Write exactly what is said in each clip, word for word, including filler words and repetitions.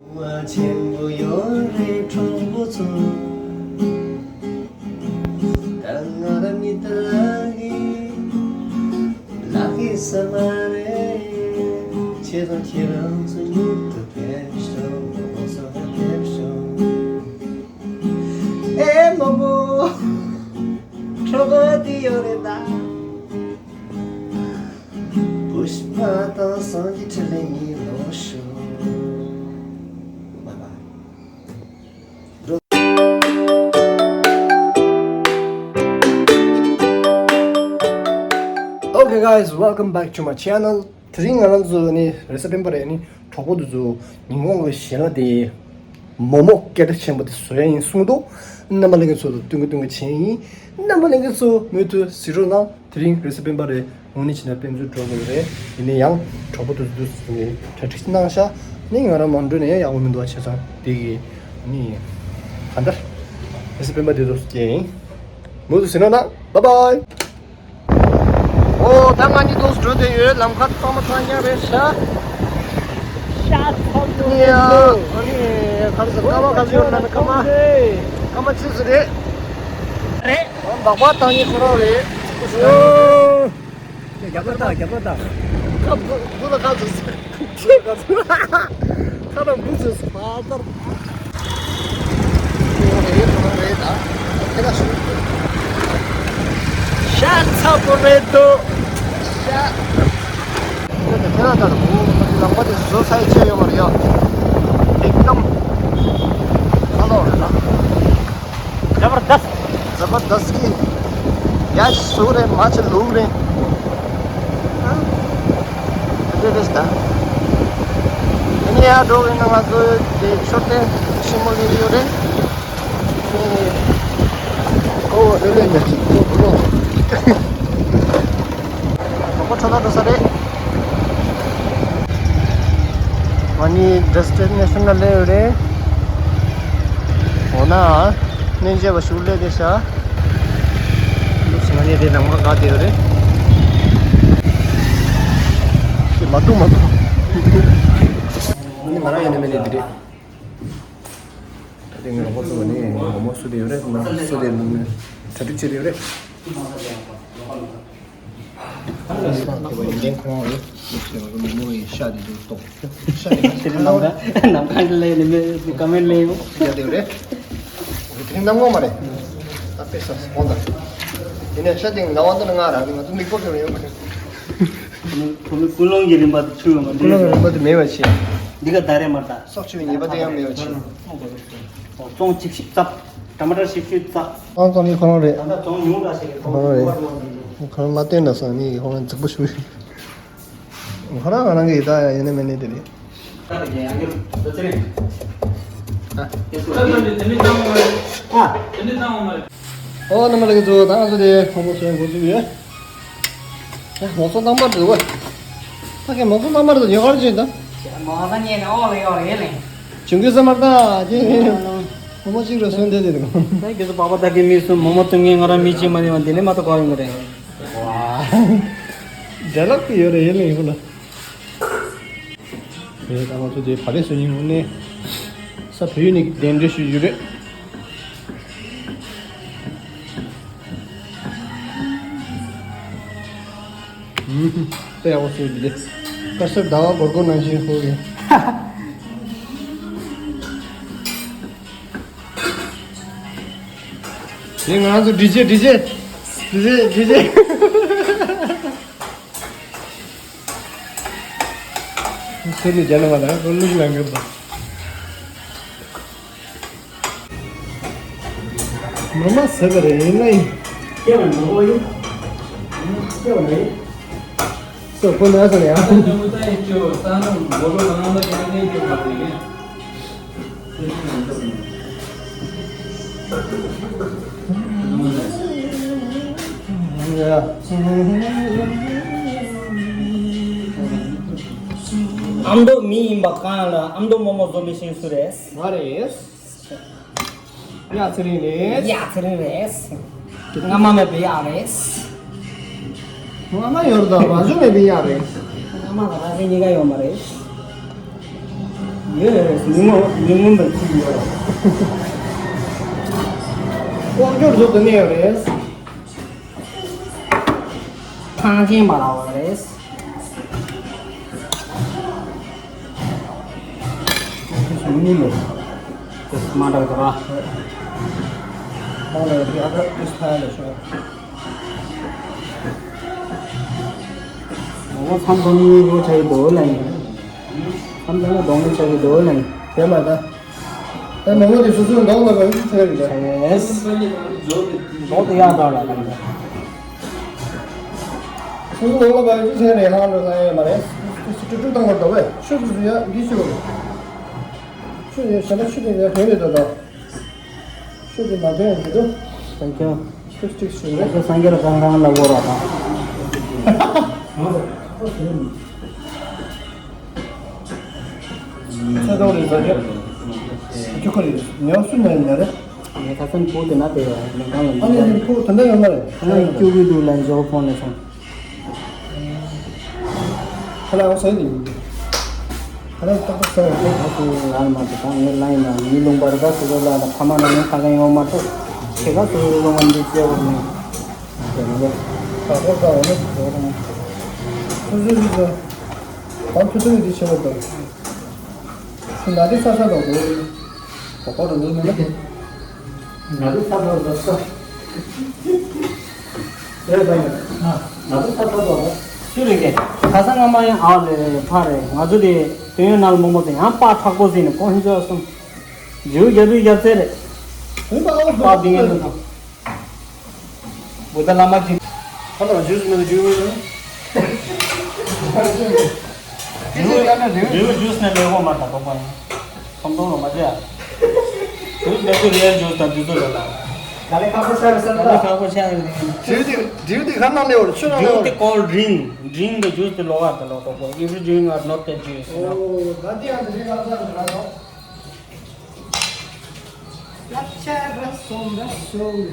བ་ཆེན་པོ་ཡོད་རེད་གྲོགས་པོ་ཚོ། ད་ང་རང་མི་ད་ལག་གི་ལག་གི་ས་མ་རེད། ཁྱེད་དང་ཁྱེད་རང་ཚོ་མྱུར་དུ་ཕེབས་ཤོག་ཕེབས་ཤོག་ཨེ་མ་མོ། གྲོགས་པོ་དེ་ཡོད་རེད་ད། པུཤ་པ་དང་སངས་རྒྱས་འཕྲིན་ལས་གཉིས་ལོག་ཤོག Bye bye. Okay, guys, welcome back to my channel. དེ་རིང་ང་རང་ཚོ་ནི་རེས་གཟའ་སྤེན་པ་རེད། ནི་གྲོགས་པོ་དེ་ཚོ་ཉིན་གུང་གི་ཞལ་ལག་དེ་མོག་མོག་སྐད་གྲགས་ཆེན་པོ་དེ་བཟོ་ཡ་ཡིན་གསུངས་འདུག་རྣམ་པ་ལྷན་རྒྱས་ཚོ་ལ་སྟོན་གི་སྟོན་གི་བྱས་ཡིན། རྣམ་པ་ལྷན་རྒྱས་ཚོ་མུ་མཐུད་གཟིགས་རོགས་གནང་། དེ་རིང་རེས་གཟའ་སྤེན་པ་རེད། དངོས་གནས་བྱས་ན་དཔེ་མཛོད་འགྲོ་དགོས་རེད། ཡིན་ནའི་ཡང་གྲོགས་པོ་དེ་ཚོ་འདུག་ཟེར་ནས་གྲ་སྒྲིག་གནང་ཤག་ནི་ང་རང་མ་འགྲོ་ནས་ཡག་པོ་མི་འདུག་བ། བྱས་ཙང་དེ་གི་ནི་གང་ལྟར་རེས་གཟའ་སྤེན་པ་དེ་ཚོ་སྐྱེལ་ཡིན། མུ་མཐུད་གཟིགས་རོགས་གནང་། Bye bye. ཨོ་ད་ང་གཉིས་འདུག་འགྲོ་བསྡད་ཡོད། ལམ་ཁ་གཙང་མ་གཙང་རྐྱང་རེད་ཤག་ཤ་ཚ་པོ་ཡ། རེད་འདུག་ཨ་ནི་ག་རེ་ཟེར། སྐར་མ་ག་ཚོད་ཡོད་ན། སྐར་མ་སྐར་མ་བཅུ་ཙམ་རེད། རེད། ཨོ་འདག་པ་བཏང་མཁན་ཁོ་རང་རེད། ཨོ། རྒྱབ་ལ་ལྟ། རྒྱབ་ལ་ལྟ། ཁ་བུ་བུ་ལ་ཁ་ཚོད་ཚོད། ཁ་དང་འབུ་ཚོད་ཚོད་པ་ལྟར། ཁོ་རང་རེད། ཁོ་རང་རེད་ད། ཁྱེད་ལ་ཞུ། ཤ་ཚ་པོ་རེད་འདུག་ཤ། ཁྱེད་ལ་ལྟ་དང་། འོ་ལམ་ཁ་དེ་བཟོ་ས་ཡི་ཆེ་ཡོད་མ་རེད་ཡ། ཨེག་དམ་ཨ་ལོ་རེད་ད། زبردست. زبردست གི་ཡ་ཞིག་ཟུག་རེད། མ་ཆེ་ལུག་རེད། ཨ་དེ་རེད་ད། ཨ་ནི་ཡར་འགྲོ་གི་ན་ང་ཚོ་དེ་མཆོད་རྟེན་ཆེན་མོ་ལ་ཡོད་རེད། ཨོ་ཨེ་ལེ་ཉག་གཅིག་ཨོ་ཨོ། གྲོགས་པོ་ཁྲོ་ལ་འགྲོ་ས་རེད། ང་གཉིས་ཌེ་སི་ཊི་ནེ་ཤན་ལ་སླེབས་ཡོད་རེད། འོ་ན་སྨན་བཅོས་པ་ཞུ་སླེབས་བསྡད་ཤག་ལུག་ང་གཉིས་དེ་ནང་མ་དགའ་བསྡད་ཡོད་རེད། ཅེས་མ་གཏོགས་མ་གཏོགས། ང་རང་ཡིན་ན་མེད་ནས་འདི་རེད། ད་དེ་ངའི་རོགས་པ་ཚོ་ནི་མོག་མོག་བཟོས་བསྡད་ཡོད་རེད། ང་བཟོས་བསྡད་ཡོད་ནི་གྲ་སྒྲིག་བྱས་བསྡད་ཡོད་རེད། ཡིན་ནའི་ཁོ་རང་རེད། མོག་མོག་ཡི་ཤ་དེ་ཚོ་ལྟོགས། ཤ་དེ་དེ་ནམ་མཁའ་ནམ་མཁའ་ལས་ནི་མེད། ཀ་མེད་ལས་ཡོང་། ཡ་དེ་རེད། དེ་རིང་གནམ་ངོ་མ་རེད། ད་དཔེ་ས་སོང་ད། དེ་ནས་ཤ་དེ་ང་བ་དང་ང་ར་ནི་ང་ཚོ་མིག་པོ་ཁྱོར་ཡོང་གི་རེད། ཁོ་མོའི་ཀུན་སློང་གི་རིམ་པ་དེ་ཚུད་ཡོང་མ། ཀུན་སློང་གི་རིམ་པ་དེ་མེད་པ་བྱས། འདི་ག་ད་རེད་མ་ད། སྲོག་ཆགས་ཉེས་པ་དེ་ཡང་མེད་པ་བྱས། ཙོང་གཅིག་ཤིག་བཙབ། ཊ་མ་ཊར་ཞིབ་ཞིབ་བཙབ། ཨང་ཙང་ནི་ཁོ་རང་རེད། ད་ལྟ་ཙོང་ཉུང་དྲགས་ཤིག་རེད། ཁོ་རང་རེད། ཁོ་རང་མ་བསྟན་ན་སང་ནི་ཁོ་རང་རྫིག་པོ་ཞུ། ཁོ་རང་ང་རང་གི་ད་ཡིན་ན་མིན་ནི་དེ་རེད། ད་དེ་གའི་ཨང་ཀི་ལ་ད་ཚེ་རིང་། ད་དེ་ཚོ་དེ་འདྲ་དེ་འདྲ་བཏང་བ་མ་རེད། ཨ། དེ་འདྲ་བཏང་བ་མ་རེད། ཨོ་རྣམ་པ་ལྷན་རྒྱས་ཚོ། ད་ང་ཚོ་དེ་ཁོང་ཚོ་བྱས་འགོ་བཙུགས་ཡོད། ཨ་མོག་ཚོ་རྣམ་པར་འདུག་ག་ད་གའི་མོག་ཚོ་རྣམ་པར་འདུག་ཉོ་གར་བྱོས་ད། མོག་ཚོ་ཉེ་ནས་ཨོ་ལེ་ཨོ་ལེ་ལེ། བྱུང་གི་ས་མར་ད་ཅི། མོག་མོག་གཅིག་རུ་སོན་དེ་དེ་འདུག་ད་ག་ཚོད་པགས་པ་ད་གའི་མི་སུ་མོག་མོག་བཏུང་མཁན་ང་རང་མི་གཅིག་མ་ནི་བ་འདི་ནས་མ་གཏོགས་ག་ཡོང་གི་རེད། ཝ། འདྲ་ལབ་ཀྱི་ཡོད་རེད། ཡིན་ལ་ཡིན་པ་ལ། དེ་ད་ང་ཚོ་དེ་བ་རེ་སུ་ཡིན་ནས་ས་བོད་ཡིན་ནས་གདན་འདྲེན་ཞུ་རྒྱུ་རེད། ཨུམ། དཔེ་ཡག་པོ་བཟོས་འདུག་དཀར་སེར་ཟླ་བ་སྒོར་སྒོར་ནང་བཞིན་ཧོ་གི། དེ་ང་རང་ཚོ་ཌི་ཇེ་ཌི་ཇེ་ཌི་ཇེ་ཌི་ཇེ། ཁྱེད་ནི་རྒྱ་ནག་མ་དང་ལུག་ལ་ངེས་པ། མ་མ་ཟེར་བ་རེད། ཡིན་ན་ཡིན། སྐྱེ་བ་ནོར་བ་ཡིན། སྐྱེ་བ་ནོར་ཡིན། སོ་ཁོ་ན་སོ་ཡང་། ཨ་མདོ་མི་ཡིན་པ་གང་ལ་ཨ་མདོ་རྨོ་མོ་བཟོ་མི་ཤེས་སུ་རེད། ང་རེད། ཡ་ཚེ་རིང་རེད། ཡ་ཚེ་རིང་རེད། རྔ་མ་མེད་པའི་ཡ་རེད། རྔ་མ་ཡོད་དོ། ར་ཇོ་མེད་པའི་ཡ་རེད། རྔ་མ་དང་ར་ཇོ་གཉིས་ཀ་ཡོད་མ་རེད། ཡོད་རེད། མི་ངོ་མི་ངོ་མ་ཅིག་ཡོད་རེད། ལྐོག་གྱུར་ཟུར་དུ་གནས་ཡོད་རེད། ཐང་ཆེན་པ་ལ་བ་རེད། མི་ངོ་མ་དེ་མ་འདྲ་གི་ར། ཨོ་ལེ་ཡ་ཨ་ད་ཨིས་ཐ་ལེ་ཤོ། ཨོ་མཚམས་ཚང་མི་ངོ་ཆ་གི་འདུག་ལ་ཡིན། མཚམས་ཚང་མ་གདོང་ལེན་བྱ་གི་འདུག་ལ་ཡིན། དེ་མ་ད། ད་མི་ངོ་དེ་སོ་སོའི་མདོག་ལ་ག་ཚོད་ཆགས་རེད་ད། ལྡོག་དེ་ཡག་འདྲ་ལ་ལ། སོ་སོའི་མདོག་ལ་ག་ཚོད་ཆགས་རེད། ཧང་ལོ་ལ་ཡ་མ་རེད། ཏུ་ཏུ་ཏུ་བཏང་བར་འདོད་པས་ཆུ་ཏུ་ཏུ་ཡ་འདི་ཆུ། ཆུ་ཡ་ཞེ་ན་ཆུ་དེ་ཡ་དོན་རེད་ད་ད། ཆུ་དེ་མ་དོན་ཡ་འདི་དུ། Thank you. ཏིག་ཏིག་ཞུ་རེད། ད་སངས་རྒྱས་ལ་གང་གང་ལ་བོར་བ་དང་། ཚེ་ཐོག་རེད་ཟ་རྒྱུ། ཁྱུ་ཁ་རེད། ཉོ་སུ་ནས་ཉོ་རེད། ངས་ཁ་སང་བུ་དེ་ན་དེ་ཡོད་ནས་གང་ལ་ཨ་ནི་འདི་ཁུ་དེ་འདྲ་ཡོད་མ་རེད། ཁ་སང་ཁྱུ་གུ་དུ་ལན་ཇོ་ཕོན་ནས་སོང་། ཁ་ལག་ཟ་ཡི་ཡིན། ཁ་ལག་ཏག་ཏག་ཟ་ཡི་ཡིན། ཁ་ཁུ་ལ་མ་དེ་གང་ངས་ལ་ཡིན་ན་མི་ལུང་པར་ད་སུ་རོ་ལ་ད་ཕ་མ་ན་ནི་ཁ་གང་ཡོང་མ་ཐུབ། ཁྱེད་ཀ་སུ་རོ་ལུང་པ་འདི་སྐྱེ་བ་ནི། དེ་ནི་ཁ་ཁོ་ད་འོ་ནི་ཟོ་རོ། སུ་སུ་སུ་སུ། ཨ་ཁུ་ཚོ་ཡི་དེ་ཆེ་བ་དང་། ཁྱོད་ན་དེ་ས་ས་དང་གོ། གོ་གོ་དང་ནི་ནི་མ་དེ། ན་དེ་ས་ས་དང་ས། ཨེ་ད་ཡིན། ན་དེ་ས་ས་དང་ས། ཤུ་རེ་གེ། ཁ་སང་ང་མ་ཡང་ཨ་ལེ་ཕ་རེད། ང་ཚོ་དེ་དོན་ཡོད་ནང་ལ་མོ་མོ་ཟིན་ཡང་པ་མཁྲེགས་པོ་ཟིན་ནས་ཀོང་ཧིན་ཅོ་སོང་། ཇིའུ་རྒྱབ་རི་རྒྱབ་ཚད་རེད། ཨེ་པ་ཨ་པ་དེ་ངས་ལ་དང་། བུདྡྷ་བླ་མ་གིས། ཁོ་ལ་ཇུས་མེད་ན་ཇུས་མེད་ན། ཇུས་ཇུས་ནས་ལས་ཁོ་མ་ད་དོག་པ་ཡིན། ཁམ་སྡོང་ལ་མ་བྱས། ཇུས་མེད་ཚུལ་རེད། ཇུས་དང་དུས་ཚོད་ལ་ལ། ད་ལས་ཁག་པོ་ཆགས་རེད་ཟེར་ད་ལས་ད། ཁག་པོ་ཆགས་རེད། ཇུས་དེ་ཇུས་དེ་ཁ་ནང་ལས་བར་ཆུ་ནང་ལས་ཇུས་དེ་བར། Called drink. Drink the juice དེ་ལོག་ཨ་ད་ལོག་དོག་པ། If you drink or not the juice, you know. ཨོ་ད་དེ་ཡང་དེ་རེད་ལ་ད་ད་ད། ལབ་ཆ་ར་སོང་ར་སོང་།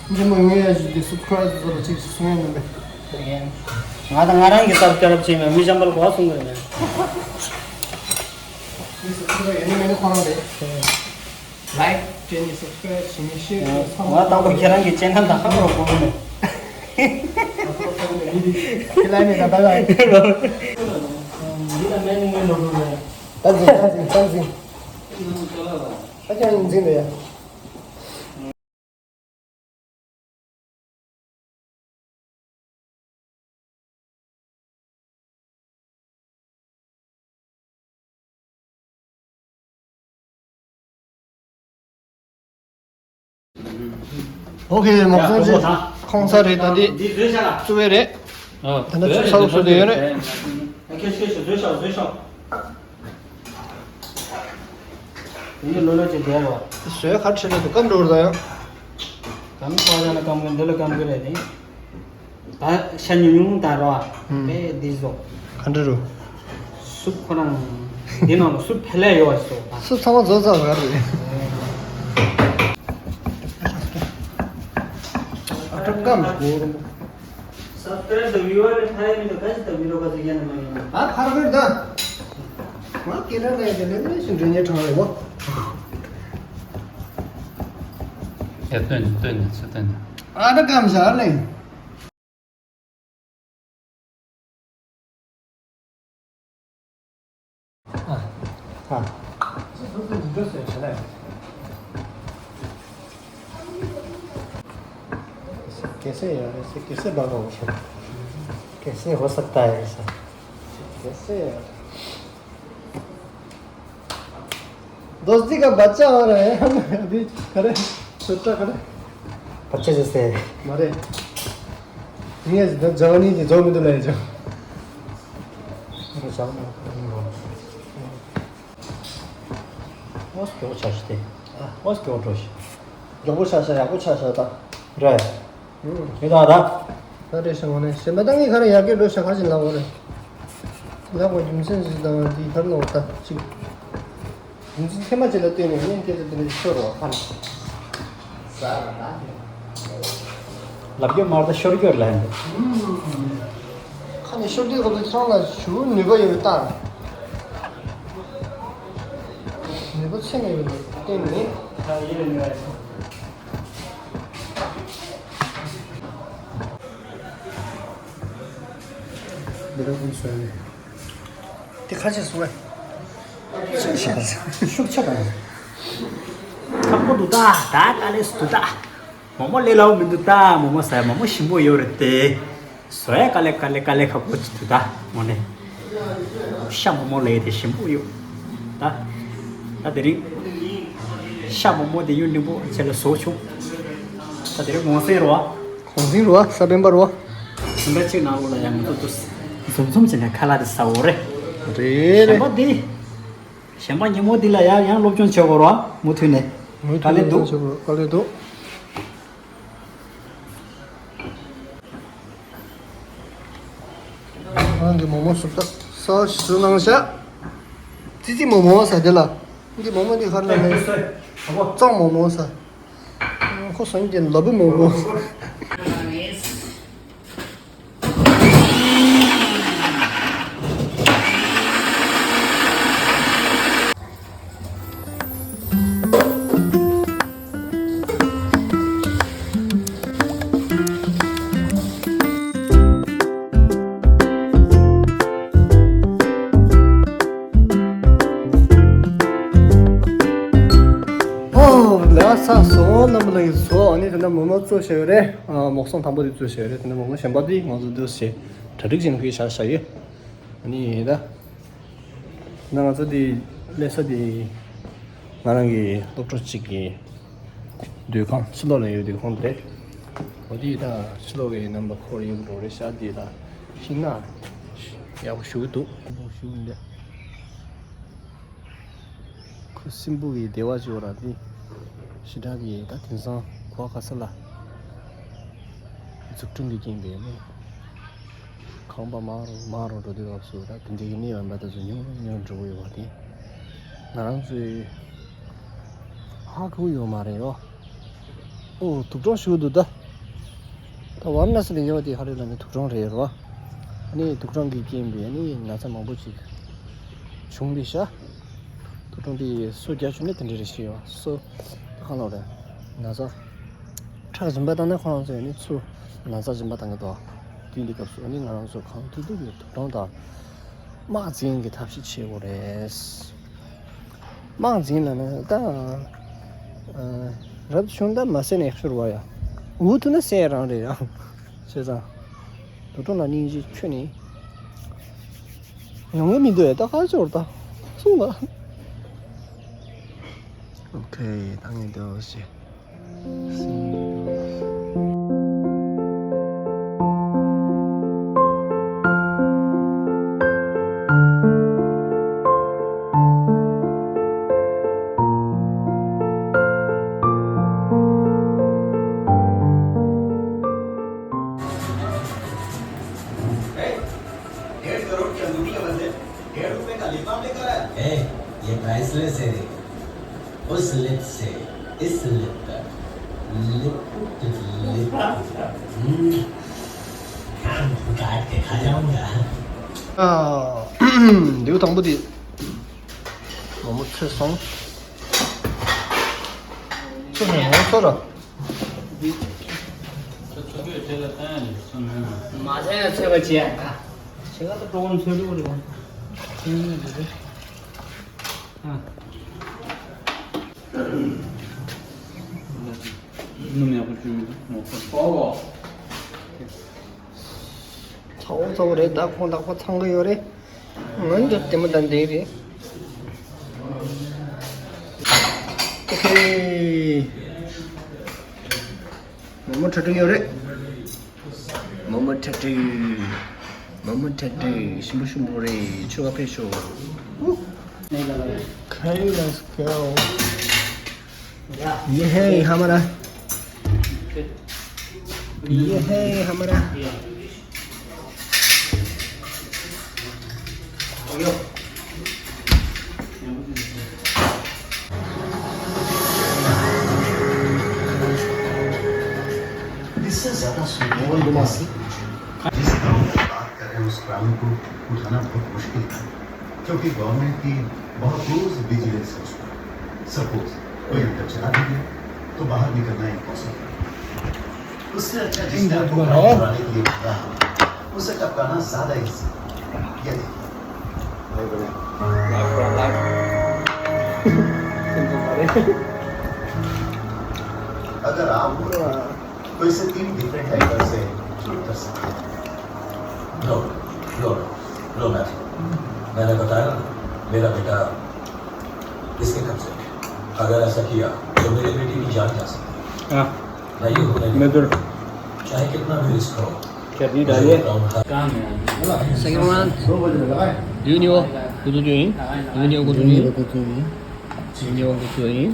འདི་མ་ངས་ཡ་ཞུ་དེ་སབ་སི་ཀ་རབ་བཟོ་ལ་ཅིག་སུ་ངས་མིན་པས། ང་དང་ང་རང་གི་སབ་སི་ཀ་རབ་བྱས་མེད། མི་གཞན་པ་ལ་གོ་སོང་གི་རེད་མེད། མི་སབ་སི་ཀ་རབ་ཡིན་ནི་མིན་ནི་ཁོ་རང་རེད། ལའིག་བྱས་ནས་སབ་སི་ཀ་རབ་བྱས་ནས་ཤེར་བྱས་ཚང་མ། ང་དང་པོ་ཁྱེད་རང་གི་ཅེ་ནལ་དང་ཧ་གོ་གོ་མེད། ཁྱེད་ལ་ནི་ད་ད་ཡ། འདི་ལ་མེད་ནི་མེད་ནོར་འགྲོ་རེད། ད་འཛིན་ད་འཛིན་ད་འཛིན། ད་ཀྱང་འཛིན་རེད་ཡ། ཨོ་ཁེ། མོག་སོང་ཅི་ཁོང་ས་རེད། ད་འདི་འདི་བཟོས་བཞག་ལ། བཙུགས་པའི་རེད། ཨ། ད་ནི་ཚུར་ས་ལོག་སུ་དེ་ཡོད་རེད། ཁྱོད་ཁྱོད་ཁྱོད་བཟོས་ཤོག་བཟོས་ཤོག་དེ་ནི་ལོ་ལོ་ཅིག་བསྡད་རོགས། བཟོས་ཁ་ཁྲི་ལ་དུ་སྐམ་འགྲོ་ར་ཡང་། གམ་ཁོ་ཡང་ན་སྐམ་གི་འདི་ལ་སྐམ་གི་རེད་དེ། ད་ཤ་ཉུང་ཉུང་དང་རོ། ཨུམ། དཔེ་འདི་བཟོ། ག་འདྲ་རུ། སུབ་ཁོ་རང་། འདི་ནང་ལ་སུབ་ཕལ་ལས་ཡོད་པ་ཞིག་བཟོ། སུབ་ཚང་མ་བཟོ་ཚར་བ་རེད། ཨ་ཁྲ་སྐམ་གོ། Subscribe the viewer ཐ་ཡ་མི་འདུག་ག་ཅི་ད་བི་ཌིའོ་ག་ཚོད་ཡན་ན་མ་ཡིན་ན། ཨ་ཕར་བོད་ད། ང་སྐད་གྲགས་ལས་དེ་ལས་ལས་ཤིང་འདྲེ་ཉེ་གྲང་རེད་བོ། ཡ་སྟོན་ནས་སྟོན་ནས་ཚུར་སྟོན་ནས། ཨ་ད་སྐམ་བཞག་ལེ། ཨ། ཨ། कैसे यार, ऐसे कैसे बाबा हो सकता है? कैसे हो सकता है ऐसा? कैसे यार? दोस्ती का बच्चा हो रहा है हम अभी। खड़े, छोटा खड़े। बच्चे जैसे है। मारे। ये जवानी जी, जो मिदु ले जाओ। ཨོ་སྐྱོ་ཆ་ཤི་སྟེ། ཨོ་སྐྱོ་འགྲོ་ཤི། མགྱོགས་པོ་ཆ་ཤ་ཡག་པོ་ཆ་ཤ་ད། རེད། ཡོད་ད་ད། ད་རེད་ཤ་ངོ་ནས་ཞེ་མ་ད་ངས་ག་རེ་ཡག་གི་འགྲོ་ཤ་ཁ་ཅིག་ལབ་འོ་རེད། ལབ་འོ་རྒྱུ་མཚན་ཞིག་དང་འདི་ག་རེ་ལབ་འོ་ད་ཅིག་རྒྱུ་མཚན་ཐེངས་མ་གཅིག་ལ་བལྟས་ནས་ངས་སྐད་ཆ་དེ་འདྲ་ཞིག་ཤོར་རོ་ཁ་ནས། ཟ་ར་ད། ལབ་རྒྱུ་མ་རེད་ད་ཤོར་རྒྱུ་རེད་ལབ་ཡིན་འདུག་ཁ་ནས་ཤོར་དུས་སྐབས་སུ་ཁྱེད་རང་ལ་ཞུ་ནུས་པ་ཡོད་ལྟར། ནུས་པ་ཚད་མེད་པའི་སྟེང་ནས། འདི་རང་ཀུན་སོན་ནས། དེ་ཁ་ཆེ་སོང་བས། ཤུགས་ཆེ་དང་། ཁག་པོ་འདུག་ད་ད་ད་ལས་སུ་འདུག་ད། མོག་མོག་ལས་སླ་བོ་མི་འདུག་ད། མོག་མོག་ཟ་ཡ་མོག་མོག་ཞིམ་པོ་ཡོད་རེད་དེ། བཟོ་ཡ་དཀའ་ལས་དཀའ་ལས་དཀའ་ལས་ཁག་པོ་ཅིག་འདུག་ད་དངོས་གནས། ཤ་མོག་མོག་ལས་དེ་ཞིམ་པོ་ཡོད། ད། ད་དེ་རིང་། ཤ་མོག་མོག་དེ་ཡུན་རིང་པོ་བྱས་ལ་བཟོ་བྱུང་། ད་དེ་རིང་གུང་སེང་རེད་བ། གུང་སེང་རེད་བ་ས་སྤེན་པ་རེད་བ། ཟིན་པ་གཅིག་ནང་ལོགས་ལ་ཡང་ང་ཚོ་འདུག་འཛོམས་འཛོམས་བྱས་ནས་ཁ་ལག་དེ་ཟ་འོ་རེད། རེད་རེད། གཞན་པ་དེ། གཞན་པ་ཉིན་མོ་འདི་ལ་ཡང་ཡང་སློབ་སྦྱོང་བྱེད་དགོས་རེད་བ་མུ་མཐུད་ནས། མུ་མཐུད་དཀའ་ལས་འདུག་དཀའ་ལས་འདུག་ང་གི་མོག་མོག་སུབ་ད་ས་ཞུ་གནང་ཤག་ཙི་ཙི་མོག་མོག་ཟ་དེ་ལ། འདི་མོག་མོག་འདི་ཁར་ལ་ལས། གཙང་མོག་མོག་ཟ། ཁོ་སང་གི་ལ་བུ་མོག་མོག་ཨོ་ལགས་སོ། རྣམ་པ་ལྷན་རྒྱས་ཚོ། ཨ་ནི་དེ་འདྲ་མོག་མོག་བཙོས་བཞག་ཡོད་རེད། ཨ་མོག་སོང་དང་པོ་དེ་བཙོས་བཞག་ཡོད་རེད། དེ་འདྲ་མོག་མོག་གཞན་པ་དེ་ང་ཚོ་འདུག་སེ་གྲ་སྒྲིག་བྱས་ནས་ཕུལ་བཞག་བཞག་ཡོད། ཨ་ནི་ད། ད་ང་ཚོ་འདི་སླེབས་ས་འདི་ང་རང་གི་སློབ་གྲོགས་གཅིག་གི་སྡོད་ཁང་ཕྱི་ལོགས་ལ་ཡོད་སྡོད་ཁང་རེད། འོ་འདི་ད་ཕྱི་ལོགས་ཀྱི་རྣམ་པ་འཁོར་ཡོད་འགྲོ་རེད་ཤག་འདི་ད་ཤིང་ནགས་ཡག་པོ་ཞེ་པོ་འདུག་ཞེ་པོ་ཞེ་པོ་འདི། ཁོ་སྲིན་པོ་གི་སྡེ་བ་ཅིག་ཡོད་ར། དེ་ཞེ་དྲག་གི་ད་དེང་སང་གོ་བ་ཁ་ས་ལ་འཛུགས་སྐྲུན་གྱི་རྐྱེན་པས་ནི་ཁང་པ་མང་རུ་མང་རུ་འགྲོ་དུས་སྐབས་སུ་ད་དེ་འདྲའི་གནས་བབ་འབའ་ད་ཚོ་ཉུང་རུ་ཉུང་རུ་འགྲོ་གི་ཡོད་པ་དེ་ང་རང་ཚོས་ཧ་གོ་ཡོད་མ་རེད་ཡོ། ཨོ་དུག་སྦྲང་ཞིག་འདུག་ད། ད་ཝཱ་ར་ཎ་སི་ལ་ཉེ་བ་དེ་ཧ་རི་ལ་ནི་དུག་སྦྲང་རེད་རོ། ཨ་ནི་དུག་སྦྲང་གི་རྐྱེན་པས་ཨ་ནི་ན་ཚ་མང་པོ་ཅིག་བྱུང་བས་ཤག་དུག་སྦྲང་དེ་སོ་རྒྱག་བཅུག་ནས་དེ་འདྲ་རེ་ཞིག་ཡོད་སོ། ད་གང་ལོག་རེད། ན་ཚ་ཁྲག་སྦྱིན་པ་བཏང་ན་ཁོ་རང་ཚོ་ཡང་ནི་ཚུར་ན་ཚ་སྦྱིན་པ་བཏང་གི་འདུག་དུས་འདི་སྐབས་སུ་ཨ་ནི་ང་རང་ཚོ་གང་ཐུབ་ཐུབ་ཀྱིས་དུག་སྦྲང་དང་དམག་འཛིང་གི་ཐབས་ཤེས་བྱེད་དགོས་རེད། དམག་འཛིང་ལ་ན་ད། རབ་བྱུང་ད་མ་བསད་ན་ཡག་ཤོས་རེད་བ་ཡ། འུ་ཐུག་ན་བསད་རང་རེད་ཡ། བྱས་ཙང་། དུག་སྦྲང་ལ་སྙིང་རྗེ་ཁྱོན་ནས་ཡོང་གི་མི་འདུག་ཡ། ད་ཧ་ཅོར་ད་སོང་ང་། ཨོ་ཁེ། ད་ངས་འདི་འོ་ཞེས། ए, ये प्राइसलेस है रे। उस लिप से इस लिप तक। Lip to lip. हम्म। काट के खा जाऊंगा। ཨ། ལེའུ་དང་པོ་དེ། མོག་མོག་ཚོས་སོང་། ཚོས་སོང་ངོ་ཚོ་ར། མ་ཚད་ཡང་ཚོས་པ་བྱེད་ཡ་ད། ཁྱེད་ཀ་ད་ཀྲོ་གོན་ཚོས་འགྲོ་རེད་བ། ཚོས་ངོ་རེད། ཨ། སྣུམ་ཡག་པོ་བྱུང་མི་འདུག་མོག་པ། ཚ་བོ་ཚ་བོ་རེད། ད་ཁོང་ད་ཁོ་ཚང་གི་ཡོད་རེད། ང་འདི་ལྟད་མོ་ལྟ་འདི་རེད། ཨོ་ཁེ། མོག་མོག་གྲ་སྒྲིག་ཡོད་རེད། མོག་མོག་གྲ་སྒྲིག་མོག་མོག་གྲ་སྒྲིག་ཞིམ་པོ་ཞིམ་པོ་རེད། ཆོ་ག་ཕེབས་ཤོག Okay, let's go. ये है हमारा। ये है हमारा। इससे ज्यादा जिस ग्राउंड की बात कर रहे हैं, उस ग्राउंड को उठाना बहुत मुश्किल था, क्योंकि गवर्नमेंट की बहुत क्लोज विजिलेंस है उस पर। सपोज कोई अंदर चला भी गया, तो बाहर निकलना इम्पॉसिबल। उससे अच्छा जिसने आपको ग्राउंड उठाने के लिए उठाया, उसे टपकाना ज्यादा ईजी। ये देखिए। अगर आप तो इसे तीन डिफरेंट एंगल से शूट कर सकते हैं। No, no, no, no, ma'am. मैंने बताया ना, मेरा बेटा इसके कब्जे में। अगर ऐसा किया, तो मेरे बेटे की जान जा सकती है। हाँ। मैं ये होने नहीं दूंगा। चाहे कितना भी रिस्क हो, मुझे ये काम उठा- Second round. Junior, go to Junior. Junior, go to Junior. Junior, go to Junior.